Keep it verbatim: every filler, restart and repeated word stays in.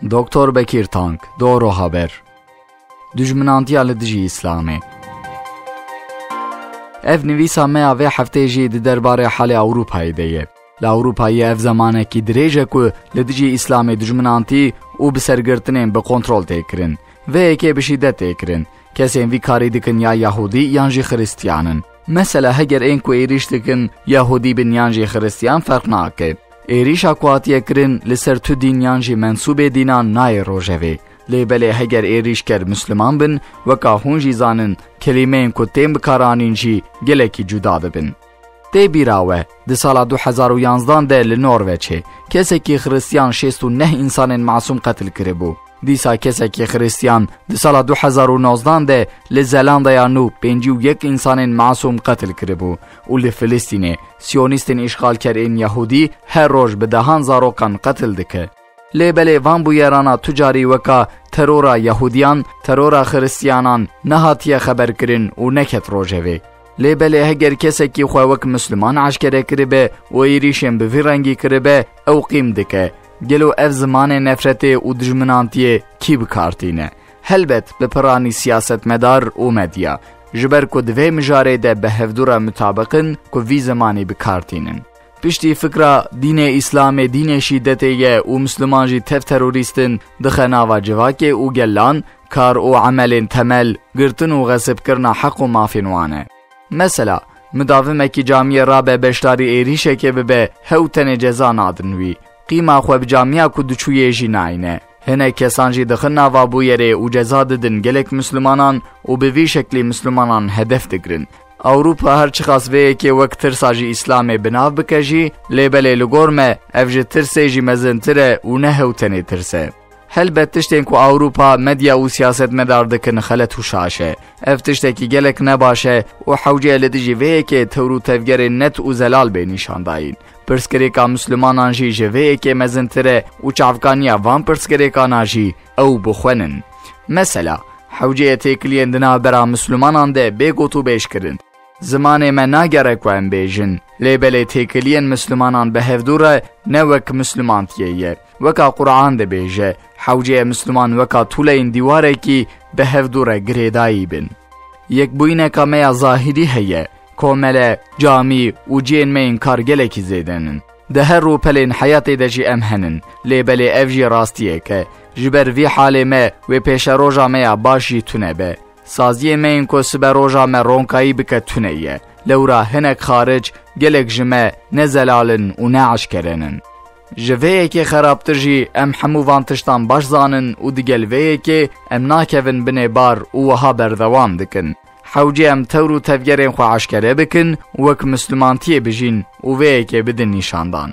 Doktor Bekîr Tank, Doro Haber. Dijminantiya li dijî Îslamê. Ev nivîsa me ya vê heftê jî di derbarê halê Ewropayê de ye. Li Ewropayê ev zemanekî dirêj e ku li dijî Îslamê dijminantî û bi sergirtinên bi kontrol tê kirin. Vê yekê bi şîdet tê kirin. Kesên vî karî dikin ya Yahûdî yan jî Xiristiyan in. Mesela heger ên ku êrîş dikin Yahûdî bin yan jî Xiristiyan ferq nake. Êrîşa ku hatiye kirin li ser tu dîn yan jî mensûbê dînan nayê rojevê. Lê belê heger êrîşker Misliman bin, weka hûn jî zanin, kelîmeyên ku tên bikaranîn jî gelekî cuda dibin. Tê bîra we, di sala du hezar û yanzdan de li Norveçê kesekî Xiristiyan şêst û neh însanên masûm qetil kiribû. Dîsa kesekî Xiristiyan di sala du hezar û nozdan de li Zelandaya Nû pêncî û yek însanên masûm qetil kiribû û li Filistînê Siyonîstên îşxalker ên Yahûdî her roj bi dehan zarokan qetil dike. Lê belê van bûyerana tu carî weka terora Yahûdiyan, terora Xiristiyanan nehatiye xeberkirin û neket rojevê. Lê belê heger kesekî xwe wek Misliman eşkere kiribe û êrîşên bi vî rengî kiribe, ew qîm dike. Gelo ev zimanê nefretê û dijminantiyê kî bi kar tîne? Helbet bi piranî siyasetmedar û medya. Ji ber ku di vê mijarê de bi hevdû re mutabiq in ku vî zimanî bi kar tînin. Piştî fikra dînê Îslamê dînê şîdetê ye û Misliman jî tev terorîst in, dixe nava civakê û gelan, kar û emelên temel, girtin û xesibkirina heq û mafên wan e. Mesela, midavimekî camiyê rabe beşdarî êrîşekê bibe, hew tenê ceza nadin wî. Qîma xwe bi camiya ku diçûyê jî nayne. Hinek kesan jî dixin nava bûyerê û ceza didin gelek Mislimanan û bi vî şeklî Mislimanan hedef digirin. Ewropa her çiqas vê yekê wek tirsa ji Îslamê bi nav bike jî, lê belê li gor me ev ji tirsê jî mezintir e û ne hew tenê tirs e. Helbet tiştên ku Ewropa medya û siyasetmedar dikin xelet û şaş e. Ev tiştekî gelek nebaş e û hewce ye li dijî vê yekê tewr û tevgerên net û zelal bê nîşandayîn. Pirsgirêka Mislimanan jî ji vê yekê mezintir e û çavkaniya van pirsgirêkana jî ew bi xwe nin. Mesela, hewce ye têkiliyên di navbera Mislimanan de bê gotûbêj kirin. Zimanê me nagere ku em bêjin, lê belê têkiliyên Mislimanan bi hevdû re ne wek Mislimantiyê ye. Weka Quran dibêje, hewce ye Misliman weka tûleyên dîwarekî bi hevdû re girêdayî bin. Yekbûyîneka me ya zahîrî heye, komele, camî û cihên me yên kar gelekî zêde nin. Di her rûpelên heyatê de jî em henin, lê belê ev jî rastiyek e. Ji ber vî halê me wê pêşeroja me ya baş jî tune be. Saziyê me yên ku siberoja me ronkayî bike tune ye. Lewra hinek xaric gelek ji me ne zelal in û ne eşkere nin. Ji vê yekê xerabtir jî em hemû van tiştan baş zanin û digel vê yekê em nakevin binê bar û wiha berdewam dikin. Hewce em tewr û tevgerên xwe eşkere bikin û wek Mislimantiyê bijîn û vê yekê bidin nîşandan.